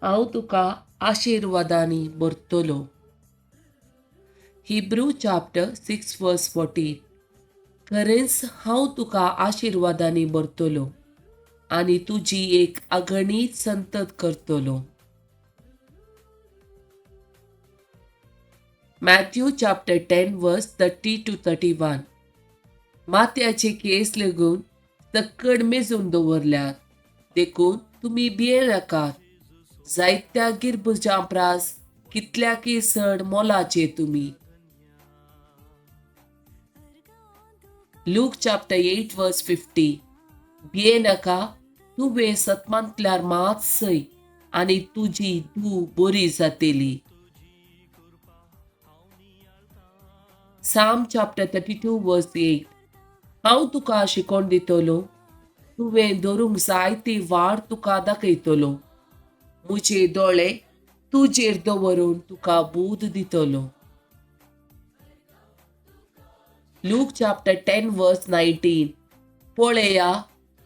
हांव तुका आशिर्वादांनी भरतलो. Hebrew chapter 6 verse 14. खरेंच हांव तुका आशिर्वादांनी भरतलो आनी तुजी एक अगणीत संतत करतलो. Matthew chapter 10 verse 30 to 31. माथ्याचे केस लेगून सक्कड मेजून दवरल्यात, देखून तुमी भियेनाकात. जायत्या गिरबुजां प्रास कितल्याकी चड मोलाचे तुमी. Luke chapter 8 verse 50. भियेनाका, तुवें सतमांतल्यार मात सय आनी तुजी धूव बरी जातली. Psalm chapter 32 verse 8. हांव तुका शिकोवन दितलो, तुवें धरूंक जाय ती वाट तुका दाखयतलो. म्हजे दोळे तुजेर दवरून तुका बूद दितलो. Luke chapter 10 verse 19. पळया,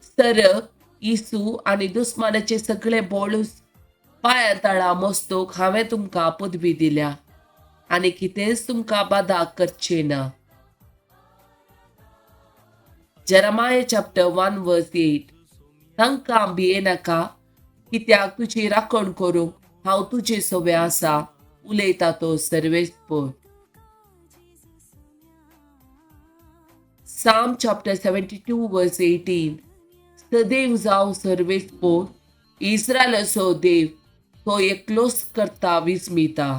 सरक इसू आनी दुस्मानाचे सगळे बोळूस पांया तळा मस्तूक हांवें तुमकां पदवी दिल्या आनी कितेंच तुमकां बादा करचें ना. Jeremiah chapter 1 verse 8. तांकां भियेनाका, कित्याक तुजी राखण करूंक हांव तुजे सवे आसा, उलयता तो सर्वेस्पर. Psalm chapter 72 verse 18. सदैव जावं सर्वेस्पर, इस्रायलाचो देव, तो एकलोच करता विस्मिता.